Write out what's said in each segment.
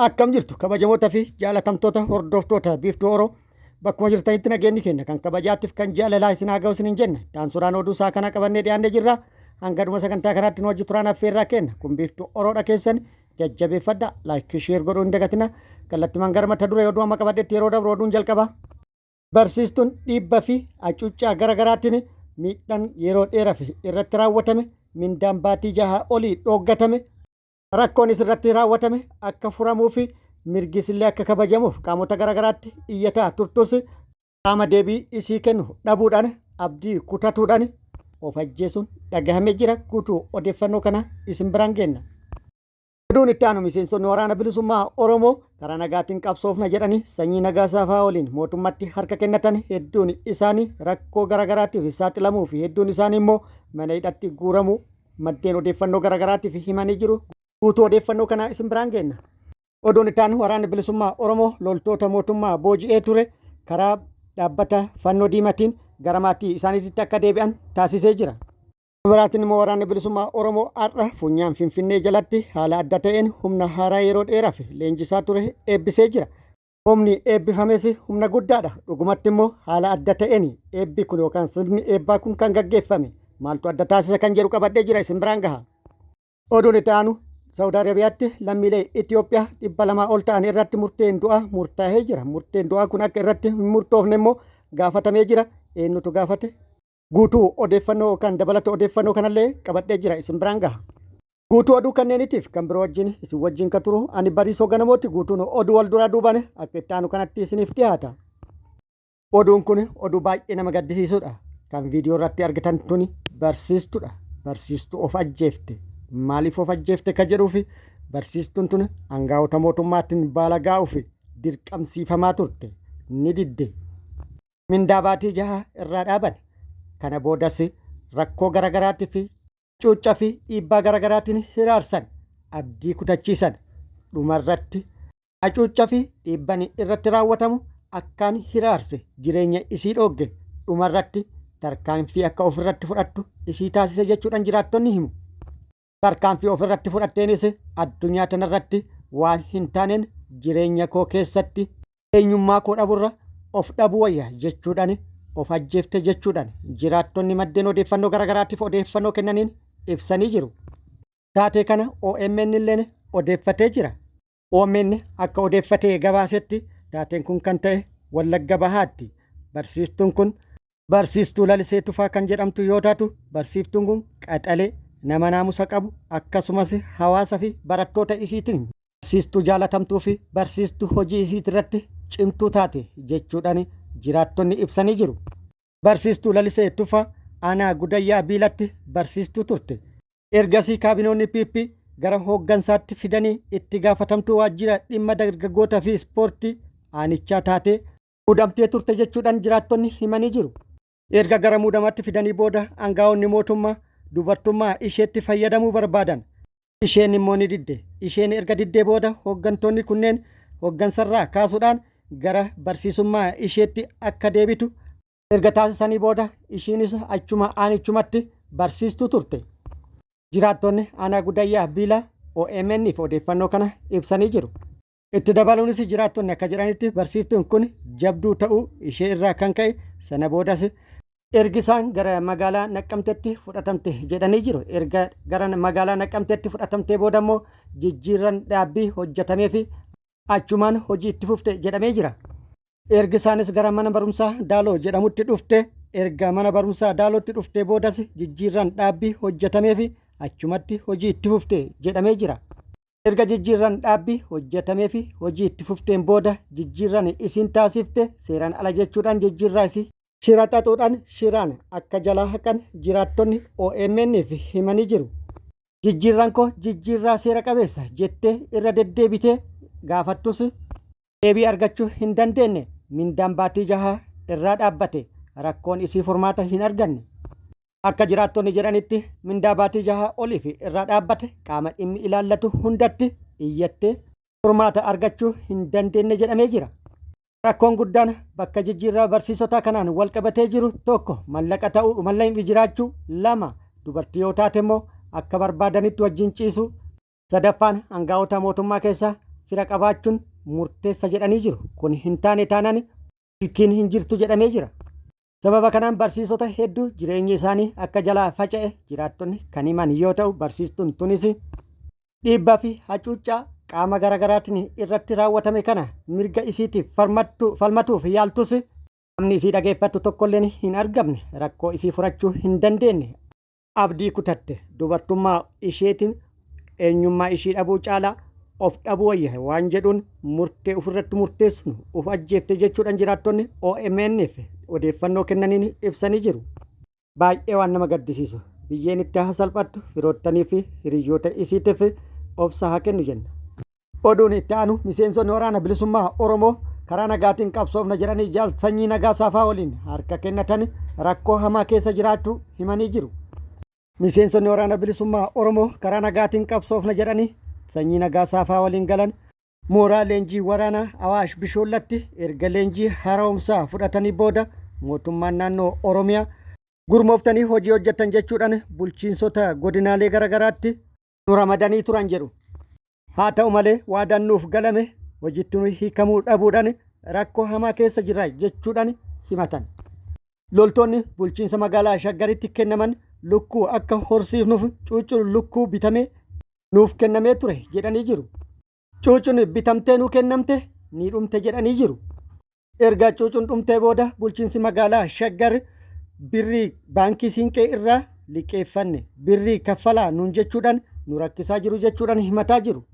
Akkam jirtu kabajamoota fi jaalatamtoota hordoftoota Biiftuu Oro bakkuma jirtanitti nageenyi keenya kan kabajaattiif kan jaalalaa isin haa ga'u isiniin jenna. Daansuraan oduu isaa kana qabannee dhiyaannee jirra. Hanga dhuma sagantaa kanaatti nu wajji turaan affeerraa kenna. Kun Biiftuu Oroodha keessan jajjabeeffadha. Like share godhuu hin dagatina. Kallattimaan gara mata duree oduu amma qabadhetti yeroo dabru oduun jalqaba. Barsiistuun dhiibba fi hacuuccaa gara garaatiin miidhaan yeroo dheeraaf irratti raawwatame mindaan baatii jaha olii dhooggatame Rakkoonis irratti raawwatame akka furamuu fi mirgis illee akka kabajamuuf qaamota garaagaraatti iyyataa turtus qaama deebii isii kennu dhabuudhaan abdii kutatuudhaan of ajjeesuun dhagahamee jira. Guutuu odeeffannoo kana isin biraan geenna. Oduun itti aanu miseensonni waraana bilisummaa Oromoo karaa nagaatiin qabsoofna jedhanii sanyii Nagaasaa fa'aa waliin mootummatti harka kennatan hedduun isaanii rakkoo garaagaraatiif saaxilamuu fi hedduun isaanii immoo mana hidhatti guuramuu maddeen odeeffannoo garaagaraatiif himanii jiru. Guutuu odeeffannoo kanaa isin biraan geenna. Oduun itti aanu waraanni bilisummaa Oromoo loltoota mootummaa booji'ee ture karaa dhaabbata fannoo diimatiin gara maatii isaaniitti akka deebi'an taasisee jira. Biraatiin immoo waraanni bilisummaa Oromoo har'a funyaan Finfinnee jalatti haala adda ta'een humna haaraa yeroo dheeraaf leenjisaa ture eebbisee jira. Humni eebbifames humna guddaadha. Dhugumatti immoo haala adda ta'een eebbi kun yookaan sirni eebbaa kun kan gaggeeffame. Maaltu adda taasisa kan jedhu qabadhee jira isin biraan gaha. Oduun itti aanu Saawud Arabiyaatti lammiilee Itoophiyaa 200 ol ta'an irratti murteen du'aa murtaa'ee jira. Murteen du'aa kun akka irratti hin murtoofne immoo gaafatamee jira. Eenyutu gaafate? Guutuu odeeffannoo yookaan dabalata odeeffannoo kanallee qabadhee jira isin biraan gaha. Guutuu oduu kanneeniitiif kan biroo wajjin isin wajjin kan turu ani Bariisoo Ganamooti. Guutuun oduu wal duraa duubaan akka itti aanu kanatti isiniif dhiyaata. Oduun kun oduu baay'ee nama gaddisiisudha. Kan viidiyoo irratti argitan tuni barsiistudha. Barsiistuu of ajjeefte. Maaliif of ajjeefte ka jedhuufi barsiistuun tun aangaa'ota mootummaatiin baala gaa'uuf dirqamsiifamaa turte. Ni didde. Mindaa baatii jaha irraa dhaaban. Kana boodas rakkoo garaagaraatii fi cuucca fi dhiibbaa garaagaraatiin hiraarsan, abdii kutachiisan. Dhumarratti hacuucca fi dhiibban irratti raawwatamu akkaan hiraarse jireenya isii dhoogge. Dhumarratti tarkaanfii akka ofirratti fudhattu isii taasise jechuudhaan jiraattonni himu. Tarkaanfii ofirratti fudhatteenis addunyaa tanarratti waan hin taaneen jireenya koo keessatti eenyummaa koo dhaburra of dhabuu wayya jechuudhaan of ajjeefte jechuudhaan jiraattonni maddeen odeeffannoo garaagaraatiif odeeffannoo kennaniin ibsanii jiru. Taatee kana OMN illeen odeeffatee jira. OMN akka odeeffatee gabaasetti taateen kun kan ta'e Wallagga Bahaatti. Barsiistuun kun Barsiistuu Lalisee Tufaa kan jedhamtu yoo taatu barsiiftuun kun qaxalee nama naamusa qabu akkasumas hawaasa fi barattoota isiitiin barsiistuu jaalatamtuu fi barsiistuu hojii isiitirratti cimtuu taate jechuudhaan jiraattonni ibsanii jiru. Barsiistuu Lalisee Tufaa aanaa Gudayyaa Biilatti barsiistuu turte. Ergasii kaabinoonni PP gara hooggansaatti fidanii itti gaafatamtuu waajjira dhimma dargaggoota fi ispoortii aanichaa taatee muudamtee turte jechuudhaan jiraattonni himanii jiru. Erga gara muudamaatti fidanii booda aangaa'onni mootummaa dubartummaa isheetti fayyadamuu barbaadan. Isheen immoo ni didde. Isheen erga diddee booda hooggantoonni kunneen hooggansarraa kaasuudhaan gara barsiisummaa isheetti akka deebitu erga taasisanii booda ishiinis achuma aanichumatti barsiistuu turte. Jiraattonni aanaa Gudayyaa Biilaa OMN'f odeeffannoo kana ibsanii jiru. Itti dabaluunis jiraattonni akka jedhanitti barsiiftuun kun jabduu ta'uu ishee irraa kan ka'e sana boodas ergisaan gara magaalaa Naqqamteetti fudhatamte jedhanii jiru. Erga gara magaalaa Naqqamteetti fudhatamtee booda immoo jijjiirran dhaabbii hojjetamee fi achumaan hojii itti fufte jedhamee jira. Ergisaanis gara mana barumsaa Daaloo jedhamutti dhufte. Erga mana barumsaa Daalootti dhuftee boodas jijjiirran dhaabbii hojjetamee fi achumatti hojii itti fufte jedhamee jira. Erga jijjiirran dhaabbii hojjetameefi hojii itti fufteen booda jijjiirran isiin taasifte seeraan ala jechuudhaan jijjiirraa isii shira xaxuudhaan shiraan akka jalaa haqan jiraattonni OMN'f himanii jiru. Jijjiirran koo jijjiirraa seera qabeessa jettee irra deddeebitee gaafattus deebii argachuu hin dandeenne. Mindaan baatii jahaa irraa dhaabbate. Rakkoon isii furmaata hin arganne. Akka jiraattonni jedhanitti mindaa baatii jahaa oliif irraa dhaabbate qaama dhimmi ilaallatu hundatti iyyattee furmaata argachuu hin dandeenne jedhamee jira. Rakkoon guddaan bakka jijjiirraa barsiisotaa kanaan walqabatee jiru tokko mallaqa ta'uu mallaqni jiraachuu, lama dubartii yoo taate immoo akka barbaadanitti wajjin ciisuu, sadaffaan angaa'ota mootummaa keessaa fira qabaachuun murteessa jedhanii jiru. Kun hin taane taanaan milkiin hin jirtu jedhamee jira. Sababa kanaan barsiisota hedduu jireenyi isaanii akka jalaa faca'e jiraattonni kan himan yoo ta'u barsiistuun tunis dhiibbaa fi hacuuccaa qaama garaagaraatiin irratti raawwatame kana mirga isiitiif falmatuuf yaaltus qaamni isii dhageeffattu tokkolleen hin argamne rakkoo isii furachuu hin dandeenye. Abdii kutatte dubartummaa isheetiin eenyummaa ishii dhabuu caalaa of dhabuu wayya waan jedhuun murtee ofirratti murteessuun of ajjeefte jechuudhaan jiraattonni OMN'f odeeffannoo kennaniin ibsanii jiru. Baay'ee waan nama gaddisiisu biyyeen itti haa salphattu firoottanii fi hiriyyoota isiitiif obsa haa kennu jenna. Oduun itti aanu miseensonni waraana bilisummaa Oromoo karaa nagaatiin qabsoofna jedhanii jaal sanyii nagaa saafaa waliin harka kennatan rakkoo hamaa keessa jiraachuu himanii jiru. Miseensonni waraana bilisummaa Oromoo karaa nagaatiin qabsoofna jedhanii sanyii nagaa saafaa waliin galan mooraa leenjii waraanaa Awaash Bishoollatti erga leenjii haaromsaa fudhatanii booda mootummaan naannoo Oromiyaa gurmooftanii hojii hojjetan jechuudhaan bulchiinsota godinaalee garaagaraatti nu ramadanii turan jedhu. Haa ta'u malee waadaan nuuf galame hojiitti nu hiikamuu dhabuudhaan rakkoo hamaa keessa jirra jechuudhaan himatan. Loltoonni bulchiinsa magaalaa Shaggaritti kennaman lukkuu akka horsiifnuuf cuuccuun lukkuu bitamee nuuf kennamee ture jedhanii jiru. Cuucuun bitamtee nuu kennamte ni dhumte jedhanii jiru. Erga cuucuun dhumtee booda bulchiinsi magaalaa Shaggar birrii baankii Siinqee irraa liqeeffanne birrii kaffalaa nuun jechuudhaan nu rakkisaa jiru jechuudhaan himataa jiru.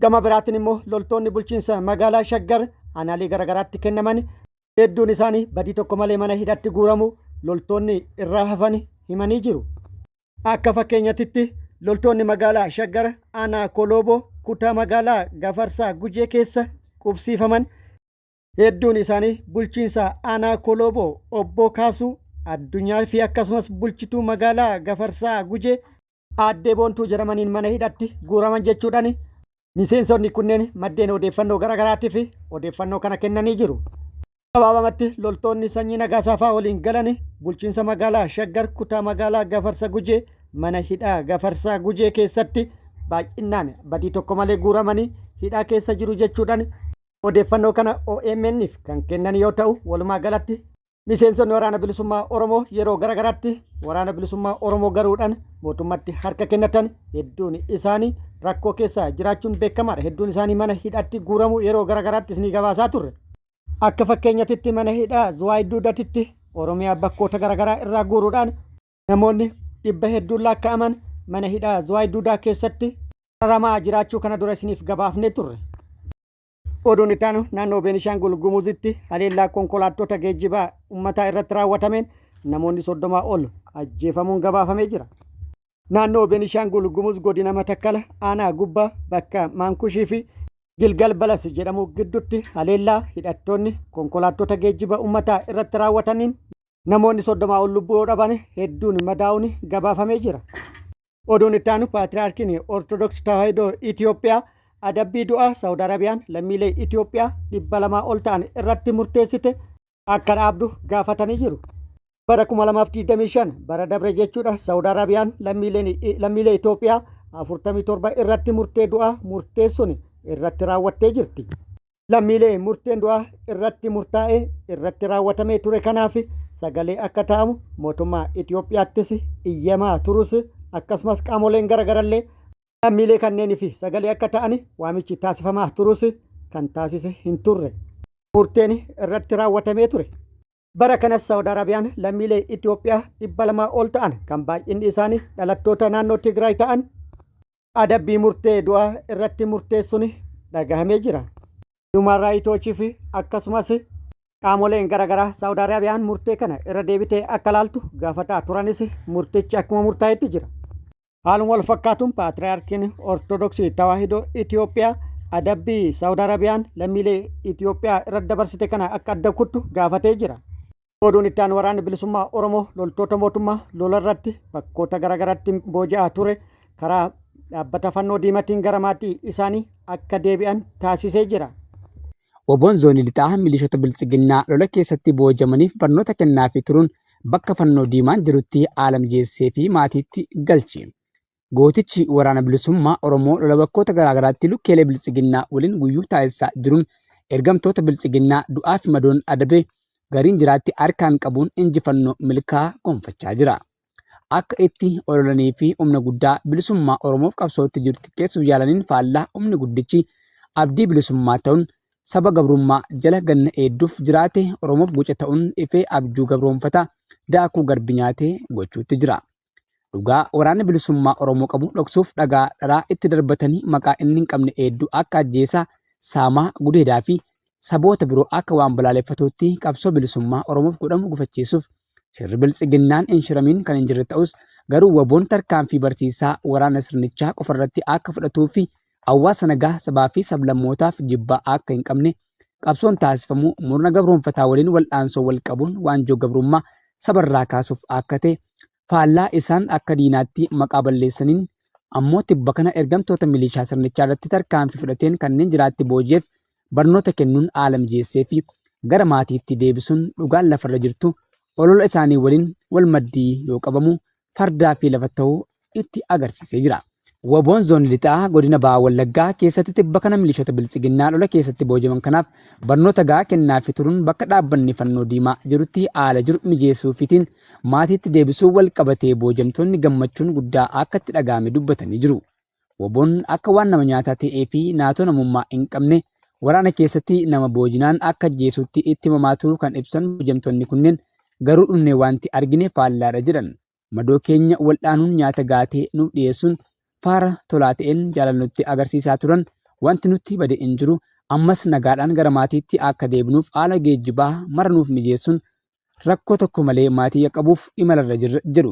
Gama biraatiin immoo loltoonni bulchiinsa magaalaa Shaggar aanaalee garaagaraatti kennaman hedduun isaanii badii tokko malee mana hidhatti guuramu loltoonni irraa hafan himanii jiru. Akka fakkeenyatitti loltoonni magaalaa Shaggar aanaa Kolooboo kutaa magaalaa Gafarsaa Gujee keessa qubsiifaman hedduun isaanii bulchiinsa aanaa Kolooboo obbo Kaasuu Addunyaa fi akkasumas bulchituu magaalaa Gafarsaa Gujee aaddee Boontuu jedhamaniin mana hidhatti guuraman jechuudhaan miseensonni kunneen maddeen odeeffannoo garaagaraatiif odeeffannoo kana kennanii jiru. Gabaabamatti loltoonni sanyii Nagaasaa waliin galan bulchiinsa magaalaa Shaggar kutaa magaalaa Gafarsa Gujee mana hidhaa Gafarsaa Gujee keessatti baay'inaan badii tokko malee guuramanii hidhaa keessa jiru jechuudhaan odeeffannoo kana OMN'f kan kennan yoo ta'u walumaa galatti miseensonni waraana bilisummaa Oromoo yeroo garaagaraatti waraana bilisummaa Oromoo garuudhaan mootummatti harka kennatan hedduun isaanii rakkoo keessa jiraachuun beekamaadha. Hedduun isaanii mana hidhaatti guuramuu yeroo garaagaraatti isinii gabaasaa turre. Akka fakkeenyatitti mana hidhaa Zuwaay Duudatitti Oromiyaa bakkoota garaagaraa irraa guuruudhaan namoonni dhibba hedduun lakkaa'aman mana hidhaa Zuwaay Duudaa keessatti raramaa jiraachuu kana dura isiniif gabaafnee turre. Oduun itti aanu naannoo Beenishaangul Gumuzitti haleellaa konkolaattota geejjibaa uummataa irratti raawwatameen namoonni 30 ol ajjeefamuun gabaafamee jira. Naannoo Beenishaangul Gumuz godina Matakkala aanaa gubbaa bakka Maankushii fi Gilgal Balas jedhamu gidduutti haleellaa hidhattoonni konkolaattota geejjiba uummataa irratti raawwataniin namoonni 30 ol lubbuu yoo dhaban hedduun madaa'uun gabaafamee jira. Oduun itti aanu Paatriyaarkiin Ortodoksii Tawaahidoo Itoophiyaa adabbii du'aa Saawud Arabiyaan lammiilee Itoophiyaa 200 ol ta'an irratti murteessite akka dhaabdu gaafatanii jiru. Bara 2025 bara dabre jechuudha Saawud Arabiyaan lammiilee Itoophiyaa 47 irratti murtee du'aa murteessuun irratti raawwattee jirti. Lammiilee murteen du'aa irratti murtaa'ee irratti raawwatamee ture kanaaf sagalee akka ta'amu mootummaa Itoophiyaattis iyyamaa turus akkasumas qaamoleen garaagarallee lammiilee kanneenii fi sagalee akka ta'an waamichi taasifamaa turus kan taasise hin turre. Murteen irratti raawwatamee ture. Bara kanas Saawud Arabiyaan lammiilee Itoophiyaa 200 ol ta'an kan baay'inni isaanii dhalattoota naannoo Tigraay ta'an adabbii murtee du'aa irratti murteessuun dhagahamee jira. Human Rights Watch fi akkasumas qaamoleen garaagaraa Saawud Arabiyaan murtee kana irra deebitee akka laaltu gaafataa turanis murtichi akkuma murtaa'etti jira. Haaluma wal fakkaatuun Paatriyaarkiin Ortodoksii Tawaahidoo Itoophiyaa adabbii Saawud Arabiyaan lammiilee Itoophiyaa irra dabarsite kana akka adda kuttu gaafatee jira. Oduun itti aanu waraanni bilisummaa Oromoo loltoota mootummaa lola irratti bakkoota garaagaraatti booji'aa ture karaa dhaabbata fannoo diimatiin gara maatii isaanii akka deebi'an taasisee jira. Woboon Zoonii Lixaa milishoota Biltsiginnaa lola keessatti boojamaniif barnoota kennaafii turuun bakka Fannoo Diimaan jirutti haala mijeessee fi maatiitti galche. Gootichi Waraana Bilisummaa Oromoo lola bakkoota garaagaraatti lukkeelee Biltsiginnaa waliin guyyuu taasisaa jiruun ergamtoota Biltsiginnaa du'aa fi madoon adabee gariin jiraatti harkaan qabuun injifannoo milkaa gonfachaa jira. Akka itti ololanii fi humna guddaa bilisummaa Oromoof qabsootti jiru xiqqeessuuf yaalaniin faallaa humni guddichi abdii bilisummaa ta'uun saba gabrummaa jala ganna heedduuf jiraate Oromoof guca ta'uun ifee abjuu gabroomfataa daakuu garbi nyaatee gochuutti jira. Dhugaa waraanni bilisummaa Oromoo qabu dhoksuuf dhagaa dharaa itti darbatanii maqaa inni hin qabne hedduu akka ajjeesaa, saamaa, gudeedaa fi saboota biroo akka waan balaaleffatuutti qabsoo bilisummaa Oromoof godhamu gufachiisuuf shirri biltsiginnaan hin shiramiin kan hin jirre ta'us garuu waboon tarkaanfii barsiisaa waraana sirnichaa qofarratti akka fudhatuu fi hawaasa nagaa sabaa fi sablammootaaf jibbaa akka hin qabne qabsoon taasifamu murna gabroonfataa waliin wal'aansoo wal qabuun waanjoo gabrummaa sabarraa kaasuuf akka ta'e faallaa isaan akka diinaatti maqaa balleessaniin ammoo tibba kana ergamtoota milishaa sirnichaa irratti tarkaanfii fudhateen kanneen jiraatti booji'eef barnoota kennuun haala mijeessee fi gara maatiitti deebisuun dhugaan lafarra jirtu olola isaanii waliin wal maddii yoo qabamu fardaa fi lafa ta'uu itti agarsiisee jira. Waboon Zoonii Lixaa Godina Baha Wallaggaa keessatti tibba kana milishoota Biltsiginnaa lola keessatti booji'aman kanaaf barnoota gahaa kennaafii turuun bakka dhaabbanni Fannoo Diimaa jirutti haala jiru mijeessuufiitiin maatiitti deebisuu wal qabatee booji'amtoonni gammachuun guddaa akka itti dhaga'ame dubbatanii jiru. Waboon akka waan nama nyaataa ta'ee fi naatoo namummaa hin qabne waraana keessatti nama boojinaan akka ajjeesutti itti himamaa turuu kan ibsan booji'amtoonni kunneen garuu dhumnee wanti argine faallaadha jedhan. Madoo keenya waldhaanuun nyaata gaatee nuuf dhiyeessuun faara tolaa ta'een jaalala nutti agarsiisaa turan wanti nutti bade hin jiru ammas nagaadhaan gara maatiitti akka deebinuuf haala geejjibaa mara nuuf mijeessuun rakkoo tokko malee maatii qaqqabuuf imalarra jirra jedhu.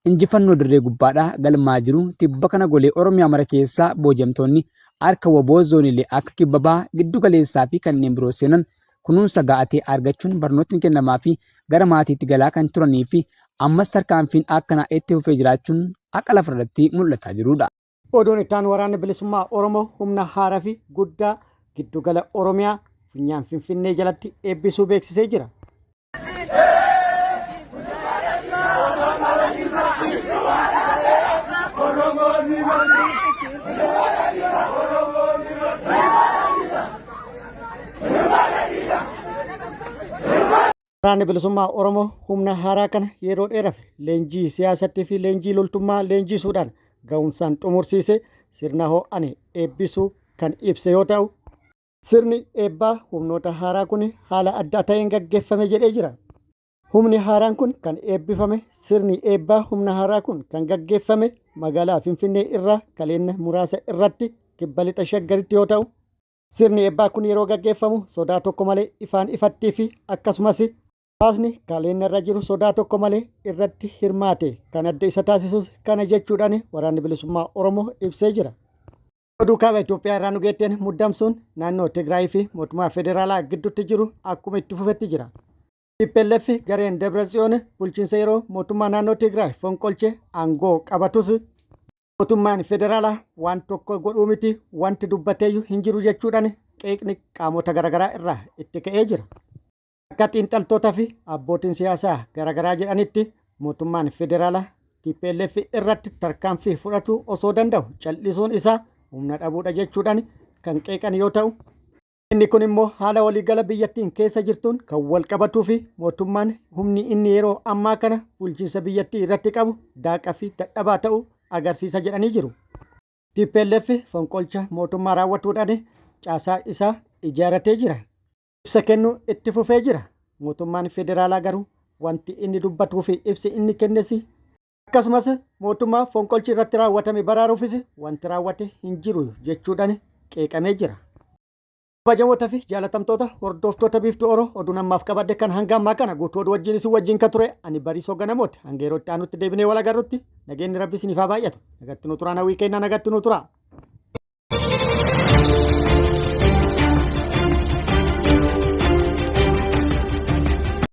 Injifannoo dirree gubbaadhaa galmaa jiru tibba kana golee Oromiyaa mara keessaa booji'amtoonni harka waboo zooniilee akka kibba bahaa giddu galeessaa fi kanneen biroo seenan kunuunsa ga'aa ta'e argachuun barnootni kennamaa fi gara maatiitti galaa kan turanii fi ammas tarkaanfiin akkanaa itti fufee jiraachuun haqa lafarratti mul'ataa jirudha. Oduun itti aanu waraanni bilisummaa Oromoo humna haaraa fi guddaa giddugala Oromiyaa funyaan Finfinnee jalatti eebbisuu beeksisee jira. Waraanni Bilisummaa Oromoo humna haaraa kana yeroo dheeraaf leenjii siyaasatti fi leenjii loltummaa leenjisuudhaan ga'umsaan xumursiise sirna ho'an eebbisuu kan ibse yoo ta'u, sirni eebbaa humnoota haaraa kun haala adda ta'een gaggeeffame jedhee jira. Humni haaraan kun kan eebbifame sirni eebbaa humna haaraa kun kan gaggeeffame magaalaa Finfinnee irraa kaleenna muraasa irratti kibba lixa Shaggaritti yoo ta'u, sirni eebbaa kun yeroo gaggeeffamu sodaa tokko malee ifaan ifattii fi akkasumas hawaasni kaleenna irra jiru sodaa tokko malee irratti hirmaate kan adda isa taasisus kana jechuudhaan waraanni bilisummaa Oromoo ibsee jira. Oduu kaaba Itoophiyaa irraa nu geetteen muddamsuun naannoo Tigraayii fi mootummaa federaalaa gidduutti jiru akkuma itti fufetti jira. TPLF gareen Dabratsiyoon bulchiinsa yeroo mootummaa naannoo Tigraay fonqolche aangoo qabatus mootummaan federaalaa waan tokko godhuu miti wanti dubbateeyyuu hin jiru jechuudhaan qeeqni qaamota garaagaraa irraa itti ka'ee jira. Akka xiinxaltootaa fi abbootiin siyaasaa garaagaraa jedhanitti mootummaan federaalaa TPLF irratti tarkaanfii fudhachuu osoo danda'u cal'isuun isaa humna dhabuudha jechuudhaan kan qeeqan yoo ta'u, inni kun immoo haala waliigala biyyattiin keessa jirtuun kan wal qabatuu fi mootummaan humni inni yeroo ammaa kana bulchiinsa biyyattii irratti qabu daaqaa fi dadhabaa ta'uu agarsiisa jedhanii jiru. TPLF fonqolcha mootummaa raawwatuudhaan caasaa isaa ijaarratee jira. Ibsa kennuu itti fufee jira. Mootummaan federaalaa garuu wanti inni dubbatuu fi ibsi inni kennes akkasumas mootummaa fonqolchi irratti raawwatame baraaruufis wanti raawwate hin jiru jechuudhaan qeeqamee jira. Kabajamoota fi jaalatamtoota hordoftoota Biiftuu Oro oduun ammaaf qabadde kan hanga ammaa kana guutuu oduu wajjin isin wajjin kan ture ani Bariisoo Ganamooti. Hanga yeroo itti aanutti deebinee wal agarrutti nageenyi Rabbi isiniif haa baay'atu. Nagatti nu turaa, hawwii kennaa nagatti nu turaa.